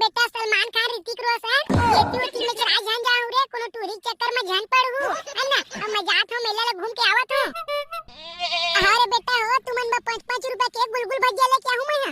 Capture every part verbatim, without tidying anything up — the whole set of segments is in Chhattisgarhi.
बेटा, सलमान खान, ऋतिक रोशन, ये क्यों तीन में चढ़ा झन जाऊं रे, कोनो टूरी के चक्कर में झन पड़हूं, है ना? अब मैं जात हूं, मेला ला घूम के आवत हूं। अरे बेटा हो, तुमन बर पाँच पाँच रुपया के गुलगुल भजिया लेके आहूं मैं हा।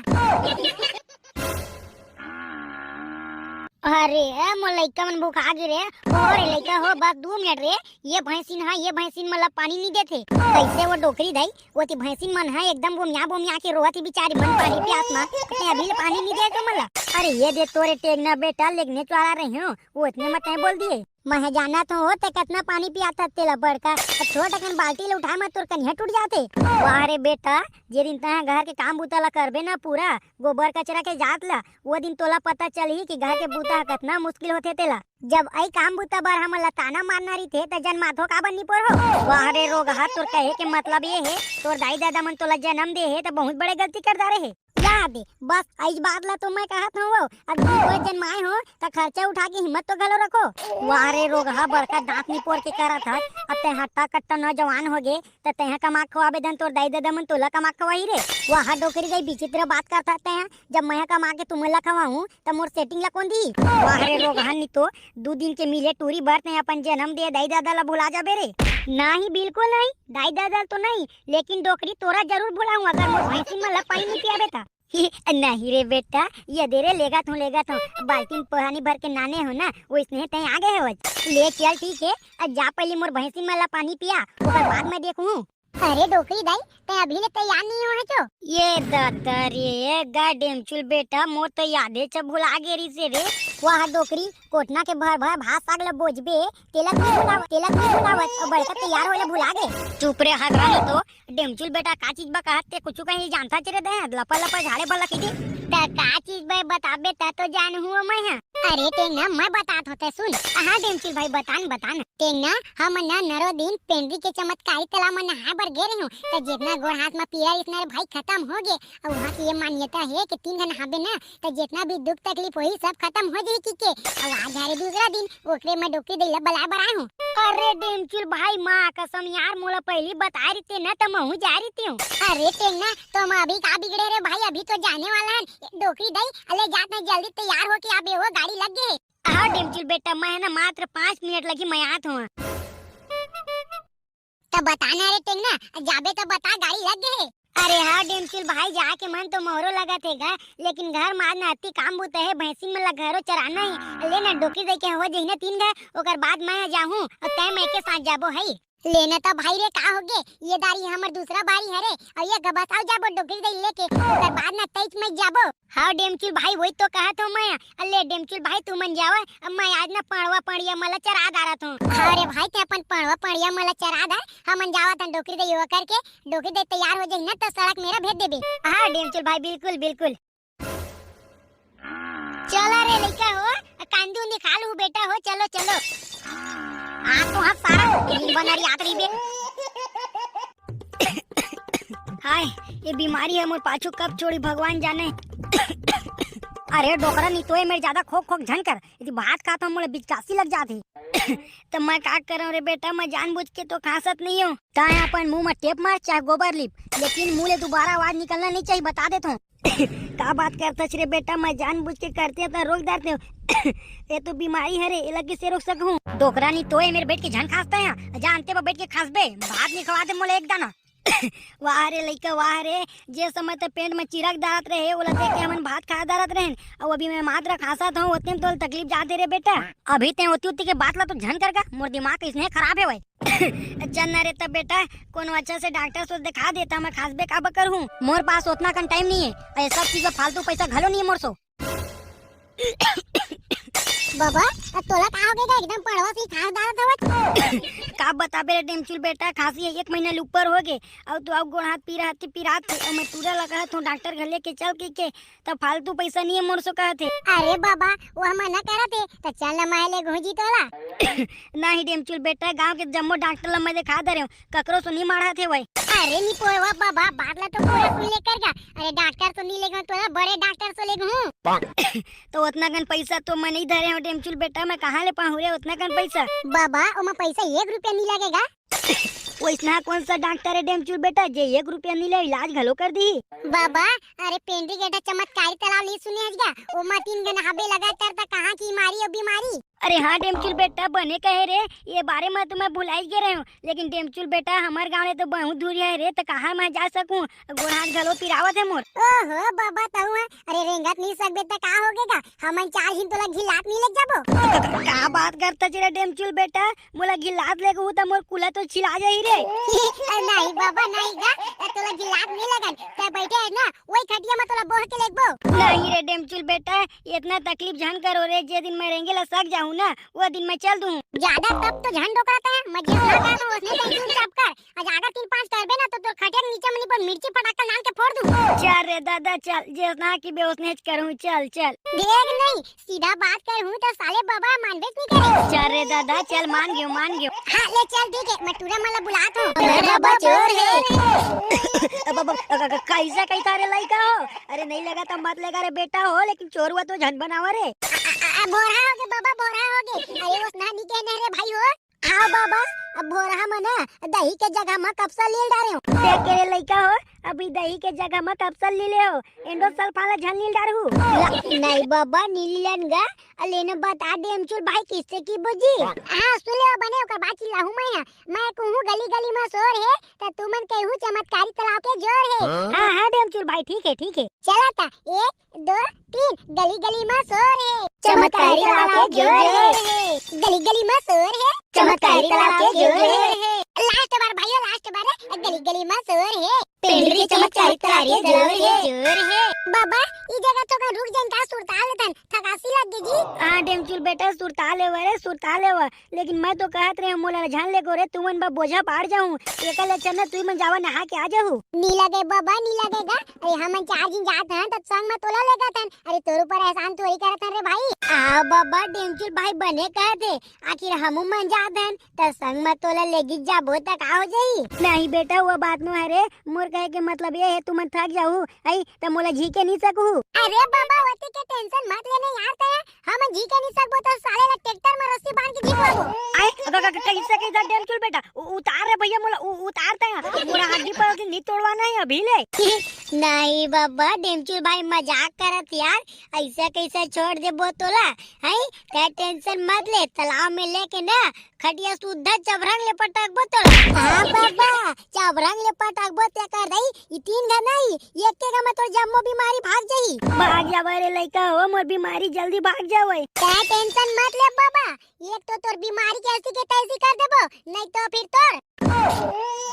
अरे, ए, मोर लइका मन भुखा गे रे। ओ रे लइका हो, बस दू मिनट रे। ये भैंसिन हा, ये भैंसिन मन ला पानी नहीं देथे। कैसे वो डोकरी दाई, वो ती भैंसिन मन हा एकदम बोमिया बोमिया के रोवत ही बिचारी मन पानी प्यास मा। ते अभी ले पानी नहीं दे तो मन ला। अरे ये दे तोरे टेंगना बेटा, लेगने चुरा रहे हो, वो इतने मत बोल दिए। मैं जानत हूँ, ते कितना पानी पियात हस तेला बड़का, अब छोट अकन बाल्टी ले उठाए म तोर कनिहा टूट जाथे। वाह रे बेटा, जे दिन तैं घर के काम बूता ला करबे ना पूरा, गोबर कचरा के जात ला, वो दिन तोला पता चलही कि घर के बूता ह कितना मुश्किल होथे तेला। जब अई काम बूता बर हमन ला ताना मारना रहिथे, त जनमाथो काबर नी पोरहो? वाह रे रोगहा, तोर कहे के मतलब ये हे, तोर दाई ददा मन तोला जन्म दे हे, त बहुत बड़े गलती कर डारे हे। याद हे, बस अइच बात ला तो मैं कहत हूँ, अब कोई जनमाए हो, त खर्चा उठा के हिम्मत तो घलो रखो। वाह रे रोगहा, बड़का दांत निपोर के करत हस, अब तैं हट्टा कट्टा नौजवान हो गे, त तैं कमा के खवाबे धन तोर दाई ददा मन तोला कमा के खवाही रे। वाह डोकरी दाई, विचित्र बात करत हस तैं, जब मैं कमा के तुमन ला खवाहूँ, त मोर सेटिंग ला कौन दी? वाह रे रोगहा, नी तो दू दिन के मिले टूरी बर तैं अपन जनम दे दाई ददा ला भुला जाबे रे। नहीं, बिल्कुल नहीं, दाई ददा तो नहीं, लेकिन डोकरी तोरा जरूर भुलाहूँ अगर मोर भैंसी मन ला पानी नहीं पियाबे त। नहीं रे बेटा, ये दे रे, लेगत हूँ, लेगत हूँ। बाल्टी में पानी भर के नाने हो ना, वो इसने तैं आ गए हो। ले चल, ठीक है, अब जा पहले मोर भैंसी मन ला पानी पिया, ओकर बाद मैं देखूँ। अरे डोकरी दाई, तैं अभी ले तैयार नहीं हो है जो? ये ददा रे, गा डेमचुल बेटा, मोर तो यादे च भुला गे रिसे रे। वाह डोकरी, कोटना के भर भर भात साग ल बोझबे, तेलक नहीं भुलावत, तेलक नहीं भुलावत, और बड़का तैयार होले भुला गे। चुप रे हगरा, नहीं तो डेमचुल बेटा, का चीज बा कहत ते कुछु कहीं जानता चले दे, लपा लपा झाड़े बला की दे। त का चीज बे बताबे त तो जान हुआ मैं हा। अरे टेंगना, मैं बतात होते सुन। हाँ डेमचुल भाई, बतान बतान। टेंगना, हम ना नरो दिन पेंडी के चमत्कारी तालाब में नहाए बर गे रहियो, त जितना गोड़ हाथ में पीरा रिसना रे भाई खत्म हो गे। और वहाँ की ये मान्यता है कि तीन घन नहाबे ना, त जितना भी दुख तकलीफ होही सब खत्म हो जाही की के। और आज हरे दूसरा दिन ओकरे मैं डोकरी दई ला बलाए बर आए हूँ। अरे डेमचुल भाई, माँ कसम यार, मोला पहली बताए रहिते ना त महू जाए रहितेंव। अरे टेंगना, तो मैं अभी का बिगड़े रे भाई, अभी तो जाने वाला है डोकरी दई। अले जात नहीं, जल्दी तैयार हो के आबे हो, गाड़ी लग गे। हाँ डेमचुल बेटा, मैं है ना मात्र पाँच मिनट लगी, मैं आत हूँ। त बता ना रे टेंगना, जाबे त बता, गाड़ी लग गे हे। अरे हाँ डेमचुल भाई, जाए के मन तो मोरो लगत हे गा, लेकिन घर मा आज ना अति काम बुता हे, भैंसी मन ला घरो चराना हे। ले ना डोकरी दई के हवा जही ना तीन घा, ओकर बाद मैं जाहूँ, और तैं मैं के साथ जाबो है। ले ना त भाई रे, का हो गे, ये दारी हमर दूसरा बारी हरे, और ये गबस आओ जाबो डोकरी दई लेके, ओकर बाद ना तैच मैं जाबो। हाँ डेमचुल भाई, वही तो कहत हूँ मैं। अले डेमचुल भाई, तुमन जावा, अब मैं आज ना पड़वा पड़िया मन ला चरा डारत हूँ। अरे भाई, तैं अपन पड़वा पड़िया मन ला चरा डार, हमन जावत हन डोकरी दई वो करके, डोकरी दई तैयार हो जाही ना त सड़क मेरा भेज देबे। हाँ डेमचुल भाई, बिल्कुल बिल्कुल। चला रे लइका हो, कांदी उंदी खा लू बेटा हो, चलो चलो। आ तो हाँ सारा दिन बनरी आत रही बे। हाय, ये बीमारी ह मोर पाछू कब छोड़ी भगवान जाने। अरे डोकरा, नहीं तो ये मेरे ज्यादा खोक खोक झन कर, यदि भात खाता हूँ मोला बिचकासी लग जाती। तो मैं का करम रे बेटा, मैं जानबूझ के तो खांसत नहीं हूँ। तैं अपन मुंह में टेप मार चाहे गोबर लिप, लेकिन मुंह ले दोबारा आवाज निकलना नहीं चाहिए, बता देता हूँ। का बात करथस रे बेटा, मैं जानबूझ के करते त रोक डारते हूँ। ये तो बीमारी हरे, एला किसे रोक सकहूँ? डोकरा, नहीं तो ये मेरे बेट के झन खांसता है, जानते बा बेट के खांसबे, भात नहीं खवाते मोला एक दाना। वाह रे लइका, वाह रे, जे समय त पेट में चिरक डारत रहे, ओला देख के हमन भात खा डारत रहेन, अउ अभी मैं मात्र खांसत हूँ, ओतने में तोला तकलीफ जाते रे बेटा। अभी तैं ओती ओती के बात ला तो झन कर गा, मोर दिमाग इसने खराब है भाई। चल ना रे तब बेटा, कोनो अच्छा से डॉक्टर से दिखा देता, मैं खांसबे काबर करहूँ, मोर पास ओतना कन टाइम नहीं है, अउ ये सब चीज में फालतू पैसा घलो नहीं है मोर सो। बाबा, अब तोला का हो गया, एकदम पड़वा से ही खांस डारत हवत। का बताबे रे डेमचुल बेटा, खांसी है एक महीना ले ऊपर हो गए, अउ तो अउ गोड़ हाथ पीरा हाथ पिरात थे, अउ मैं टूरा लगा हूँ डॉक्टर घर लेके चल के, के तब फालतू पैसा नहीं है मोर सो कहत हे। अरे बाबा, वो हम मना करत हे, त चल ना मैं लेगहूँ जी तोला। नहीं डेमचुल बेटा, गांव के जम्मो डॉक्टर ला मैं दिखा दे रहे हूँ, ककरो सो नहीं माढ़ा थे वही। अरे नहीं पोए वा बाबा, बात ला तो पूरा सुन लेकर का। अरे डॉक्टर तो नहीं लेगहूँ तोला, बड़े डॉक्टर सो लेगहूँ। तो उतना कन पैसा तो मैं नहीं धरे हूँ डेमचुल बेटा, मैं कहाँ ले पाऊँ रे उतना कन पैसा? बाबा, ओमा पैसा एक रुपया नहीं लगेगा। वइसना कौन सा डॉक्टर हे डेमचुल बेटा, जे एक रुपया नइ ले, इलाज घलो कर दिही? बाबा, अरे पेंडी के एठा चमत्कारी तलाव नइ सुने हस गा? ओमा तीन घन हाबे लगातार त कहाँ की मारी अउ बीमारी। अरे हाँ डेमचुल बेटा, बने कहे रे, ये बारे म तो मैं भुलाइच गे रहेंव। लेकिन डेमचुल बेटा, हमर गाँव ले तो बहुत दूरिहा हे रे, त कहाँ मैं जा सकूँ? गोड़ हाथ घलो पिरावत हे मोर। ओहो बाबा, तहूँ ह, अरे रेंगत नइ सकबे त का होगे गा? हमन चार झिन तोला घिलात नइ लेग जाबो। का बात करत हस रे डेमचुल बेटा, मोला घिलात लेगहू त मोर कुला तो छिला जाही रे। नहीं बाबा, नहीं गा, तोला घिलात नइ लेगन, तैं बइठे हस ना, वही खटिया म तोला बोह के लेगबो। नहीं रे डेमचुल बेटा, इतना तकलीफ झन करो रे, जे दिन मैं रेंगे ला सक जाहूँ ना, वो दिन मैं चल दूँ। ज्यादा तप तो झन डोकरा तैं, मैं जेतना कहत हँव ओसने तैं सुन सब कर। आज अगर तीन पाँच करबे ना तो तोर खटिया के नीचे म निपोर मिर्ची फटाका लान के फोड़ दूँ। चल रे दादा चल, जेसना कहिबे ओसनेच करहूँ, चल चल। देख नहीं, सीधा बात करहूँ त साले बाबा मानबेच नइ करे। चल रे दादा चल, मान गेंव, मान गेंव। हाँ ले चल ठीक हे, मैं टूरा मन ला बुलात हँव। अरे बाबा चोर हे। अब, अब, अब, अब, कइसे कहिथस रे लइका हो? अरे नइ लगा त मत लगा रे बेटा हो, लेकिन चोर उर तो झन बनावा रे। अ, अ, अ, भोरहा होगे बाबा, भोरहा होगे। अरे ओसना नइ कहे न रे भाई हो। हाँ बाबा, अब भोरहा म ना दही के जगह म कपसा लील डारे हँव। देख के रे लइका हो, अभी दही के जगह म कपसा लीले हो, एंडोसल्फान ला झन लील डारहू। नहीं बाबा, नइ लीलन गा। अ ले न बता डेमचुल भाई कइसे कहिबो जी? हाँ सुन ले बने, ओकर बाद चिल्लाहूँ मैं ह। मैं कहूँ गली गली म सोर हे, त तुमन कहू चमत्कारी तलाव के जोर हे। हाँ हाँ डेमचुल भाई, ठीक हे, ठीक हे। चला त, एक, दो, तीन, गली गली म सोर हे। चमत्कारी तलाव के जोर हे। गली गली म सोर हे। चमत्कारी तलाव के जोर हे। लास्ट बार भाइयों, लास्ट बार, गली गली म सोर हे। पेंडी के चमत्कारी तलाव के जोर हे। जोर हे। बाबा, ई जगह थोकन रुक जान का, सुरता लेथन, थकासी लग गे जी। हाँ डेमचुल बेटा, सुरता लेवा रे, सुरता लेवा। लेकिन मैं तो कहत रहेंव मोला झन लेगो रे, तुमन बर बोझा बाढ़ जाहूँ। एकर ले अच्छा ना तुमन जावा नहा के आ जाहू। नइ लगे बाबा, नइ लगे गा। अरे हमन चार झिन जात हन त संग म तोला लेगथन। अरे तोर ऊपर एहसान थोड़ी करत हन रे भाई। आ बाबा डेमचुल भाई बने कहत हे, आखिर हमू मन जात हन त संग म तोला लेगिच जाबो त का हो जाही? नहीं बेटा, वो बात नो हरे, मोर कहे के मतलब ये हे तुमन थक जाहू, अई त मोला झीके नइ सकहू। अरे बाबा, ओती के tension मत ले न यार तैं, हमन झीके नइ सकबो त साले ला ट्रैक्टर म रस्सी बांध के झीकवाबो। आय, क-, क-, क-, कइसे कहिथस डेमचुल बेटा? उ-, उतार रे भइया मोला, उ-, उतार तैं। मोला हड्डी पैर नइ तोड़वाना हे अभी ले। नहीं बाबा, डेमचुल भाई मजाक करत यार, अइसे कइसे छोड़ देबो तोला? हैं? तैं tension मत ले, तलाव म लेके ना खटिया सुद्धा चबरंग ले पटकबो तोला। हाँ बाबा, चबरंग ले पटकबो तेकर दई, ई तीन घन नहीं, एके घन म तोर जम्मो बीमारी भाग जाही। भाग जावय रे लइका हो, मोर बीमारी जल्दी भाग जावय। तैं tension मत ले बाबा, एक तो तोर बीमारी के ऐसी के तैसी कर देबो, नहीं तो फिर तोर